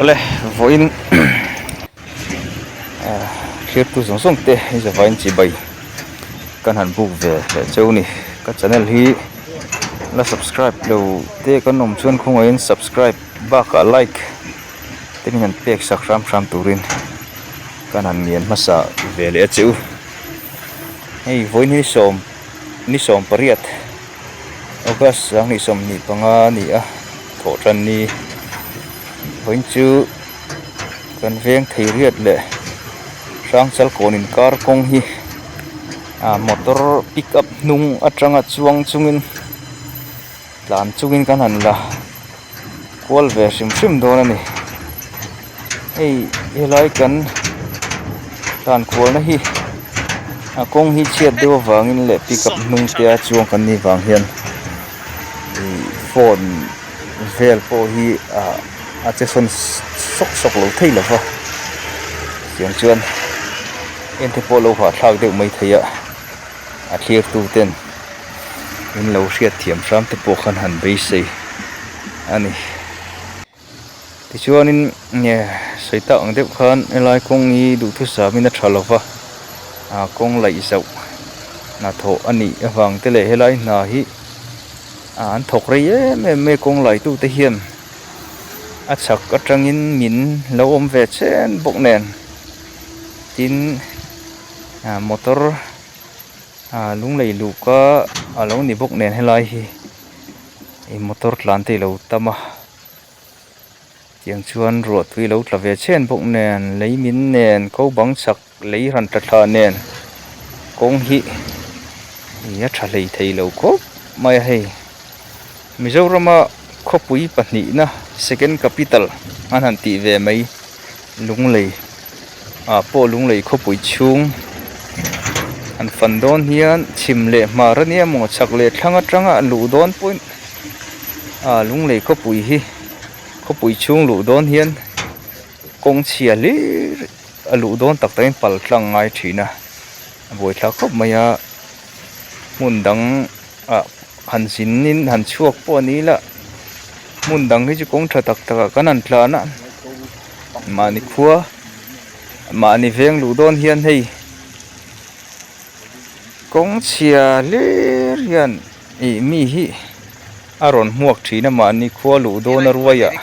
Awle vawiin thlir tu zawng zawng te i zavaiin chibai kan han buk ve leh cheu ni ka channel hi la subscribe lo te kan awm chuan khawngaihin subscribe bakah like te min han pek sak hram hram turin kan han ngen hmasa ve leh a che u hei vawiin hi sawm ni sawm pariat August sanghnih 25 a ni a thawh tan ni vawiin chu kan veng thei riat leh Hrangchal kawn inkar kawng hi ah motor pick up hnung atanga chuang chungin tlan chungin kan han la kual ve hrim hrim dawn a ni hei helai kan tlan kualna hi a kawng hi chhiat deuh avangin leh pick up hnung te a chuang kan nih vang hian ih phone vel pawh hi ah a che sawn sawk sawk lo thei lo va tiang chuan en te pawh lo hahthlak deuh maithei a a thlir tu ten min lo hriat thiam hram te pawh khan han beisei a ni tichuanin nge sawi tak ang deuh khan helai kawng hi duhthusam in a tha lo va ah kawng laih zauh hnathawh a nih avang te leh helai hna hi ah an thawk rei em em mai a kawng lai tu te hian a chhak atangin min lo awm ve chen bawk nen tin ah motor ah lunglei luhka a lo ni bawk nen helai hi ih motor tlan te ilo tam a tiang chuan ruah tui lo tla ve chhen bawk nen lei min nen ko bang chak lei ran tla thla nen kawng hi ih a tha hlei thei lo khawp mai a hei Mizorama khawpui pahnihna second capital an han tih ve mai Lunglei ah pawh Lunglei khawpui chhung an fan dawn hian chhim leh hmar ania maw chhak leh thlang atanga an luh dawn pawhin ah Lunglei khawpui hi khawpui chhung luh dawn hian kawng chhia hlir a luh dawn tak takin pal tlang ngai thin a a buaithlak khawp mai a hmun dang ah han zin in han chhuak pawh a ni la hmun dang hi chu kawng tha tak tak ah kan han tlan a mahni khua mahni veng luh dawn hian hei kawng chhia hlir hian ih mi hi a rawn hmuak thin a mahni khua luh dawn a ruai ah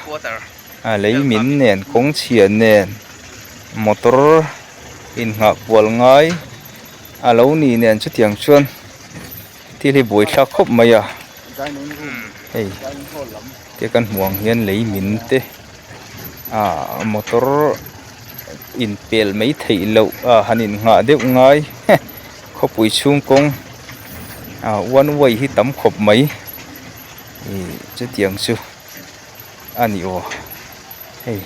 a lei min nen kawng chhia nen motor inngah kual ngai a lo nih nen chutiang chuan. Thil hi buaithlak khawp mai a hei te kan hmuh ang hian lei min te ah motor inpel mai theih loh a han innghah deuh ngai khawpui chhung kawng ah one way hi tam khawp mai ih chutiang chu a ni aw hei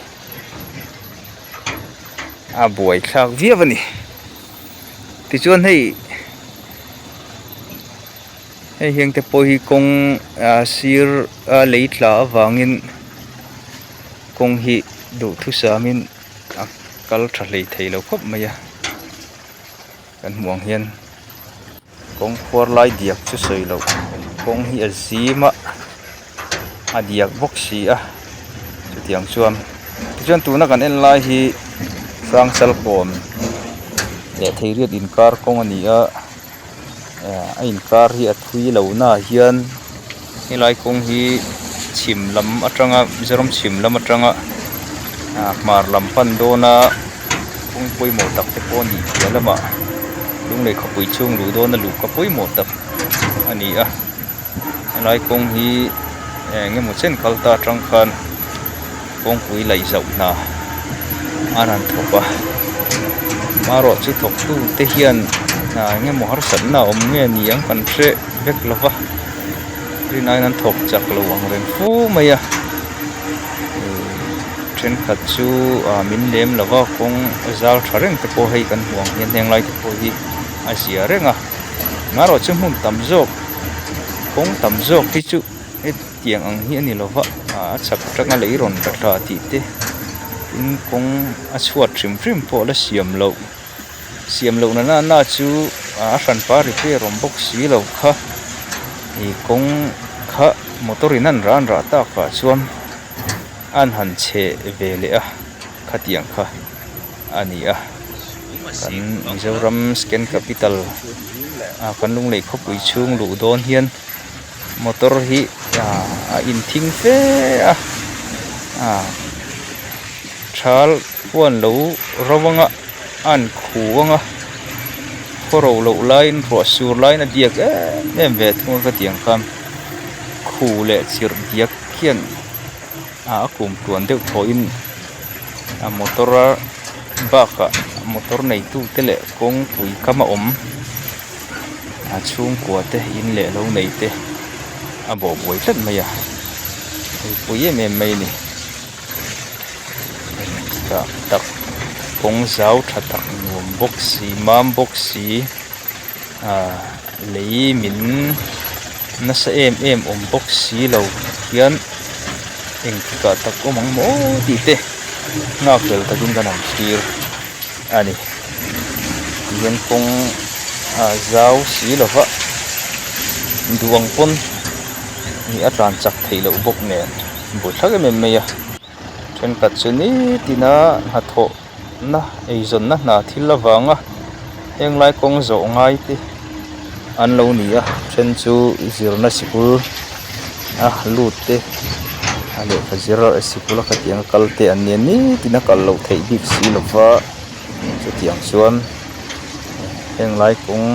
a buaithlak viau a ni tichuan hei. Hei hiang te pawh hi kawng ah sir a lei tla avangin kawng hi duhthusamin a kal tha hlei thei lo khawp mai a kan hmuh ang hian kawng khuar lai diak chu sawi loh kawng hi a zim a a diak bawk si a chutiang chuan tichuan tuna kan en lai hi Hrangchal kawn leh Theiriat inkar kawng a ni a a inkar hi a thui lo naah hian helai kawng hi chhim lam atanga Mizoram chhim lam atanga ah hmar lam pan dawna kawng pawimawh tak te pawh a nih piah lamah Lunglei khawpui chhung luh dawna luhka pawimawh tak a ni a. Helai kawng hi eng emaw chen kal ta atang khan kawngpui laih zauh hna an han thawk a marawh chu thawk tu te hian hna eng emaw harsatna a awm nge ni ang kan hre vek lo va rinaiin an thawk chak lo ang reng fu mai a ihh thenkhat chu ah min lem lo va kawng zal tha reng te pawh hei kan hmuh ang hian heng lai te pawh hi a zia reng a. Marawh chu hmun tam zawk kawng tam zawk hi chu hetiang ang hi a ni lova a chhak atanga lei rawn tla thla tih te tin kawng a chhuat hrim hrim pawh la siam loh siam loh na na chu a hranpa repair awm bawk si lo kha ih kawng kha motor in an rah an rah tak ah chuan. An han chhe ve leh a khatiang kha a ni a kan Mizoram second capital ah kan Lunglei khawpui chhung luh dawn hian motor hi a inthing fe a ah thal huan lo ro anga a an khu anga khaw ro loh laiin ruah sur laiin a diak em em ve thung a khatiang khan khu leh chirh diak khian a kum tluan deuh thawhin a motor a bakah motor neitu te leh kawngpui kam a awm a chhungkua te in leh lo nei te a bawh buai tlat mai a hei pui em em mai a ni tah tak kawng zau tha tak nuam bawk si mam bawk si ah lei min nasa em em awm bawk si lo hian engtikah tak awm ang maw tih te nghak hlel takin kan han thlir a ni tihian kawng a zau si lo va duh ang pawn ih a tlan chak theih loh bawk nen buaithlak em em mai a thenkhat chu nitin a hnathawh na eizawnna hna thil avanga henglai kawng zawh ngai te an lo ni a then chu zirna sikul a lut te a lehkha zir sikul a khatiang a kal te an nia nitin a kal loh theih bik si lova chutiang chuan henglai kawng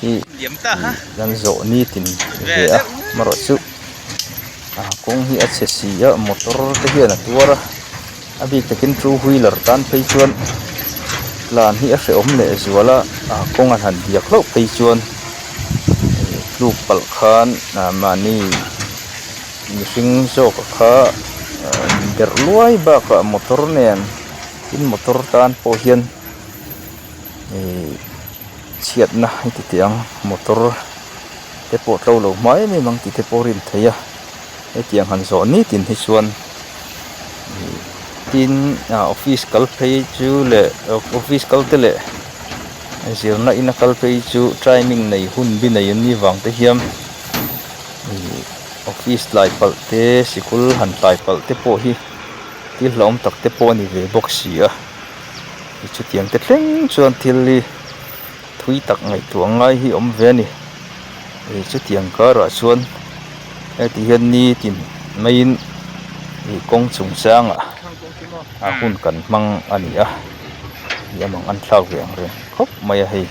hi an zawh nitin ve a amaherawhchu a kawng hi a chhe si a motor te hian a tuar a. A bik takin two wheeler tan phei chuan tlan hi a hrehawm leh zual a ah kawng an han biak hlauh phei chuan ih tluk palh khan ah mahni mihring zawk a kha ah berh luai bakah motor nen tin motor tan pawh hian ih chhiatna heti teh ang motor te pawh tlo lo hma em em ang tih te pawh a rin theih a hetiang han zawh nitin hi chuan. Tin ah office kal phei chu leh office kal te leh zirna ina kal phei chu timing nei hun bi nei an nih vang te hian ih office tlai palh te sikul han tlai palh te pawh hi thil hlauhawm tak te pawh a ni ve bawk si a chutiang te thleng chuan thil hi thui tak ngaihtuah ngai hi a awm ve a ni ih chutiang karah chuan heti hian nitin maiin ih kawng chung changah a hun kan hmang a ni a ih amang an thlak ve ang reng khawp mai a hei ih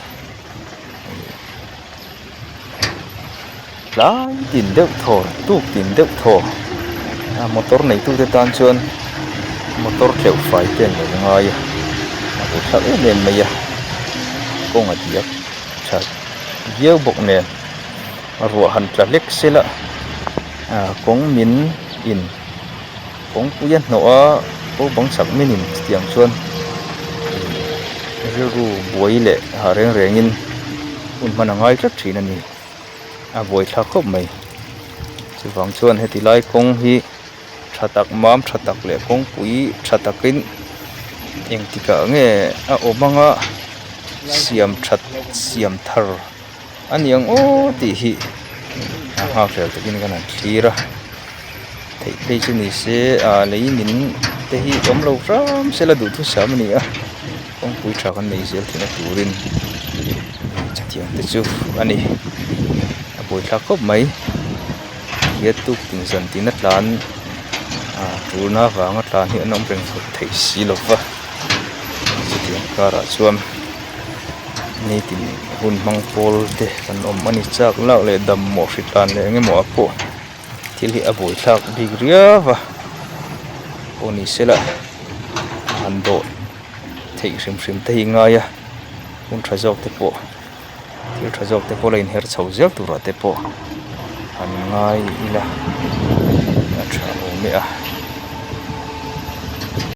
tlai tin deuh thaw tuk tin deuh thaw a motor neitute tan chuan motor tleuh fai te an lo ngai a a bu thlak em em mai a kawng a diak tha viau bawk nen ruah han tla hlek se la ah kawng min in kawngpui a hnawh a ko bang chak min in chutiang chuan ih rilru buai leh ha reng reng in hun hman a ngai tlat thin a ni a buaithlak khawp mai chuvang chuan heti lai kawng hi tha tak mam tha tak leh kawngpui tha takin engtikah nge a awm anga siam that siam thar a ni ang aw tih hi a nghakhlel takin kan han thlir a theih phei chu ni se ah lei min te hi awm lo hram se la duhthusam a ni a kawngpui tha kan nei zel theihna turin chutiang te chu a ni a buaithlak khawp mai hian tuk tin zan tin a tlan ah tulna avanga tlan hi an awm reng theih si lo va chutiang karah chuan. Nitin hun hmang pawl te kan awm a ni chak lak leh dam mawh hri tlan leh eng emaw ah pawh thil hi a buaithlak bik riau a pawh ni se la han dawh theih hrim hrim te hi ngai a hun tha zawk te pawh thil tha zawk te pawh la inher chho zel turah te pawh han ngai ila a tha awm e a.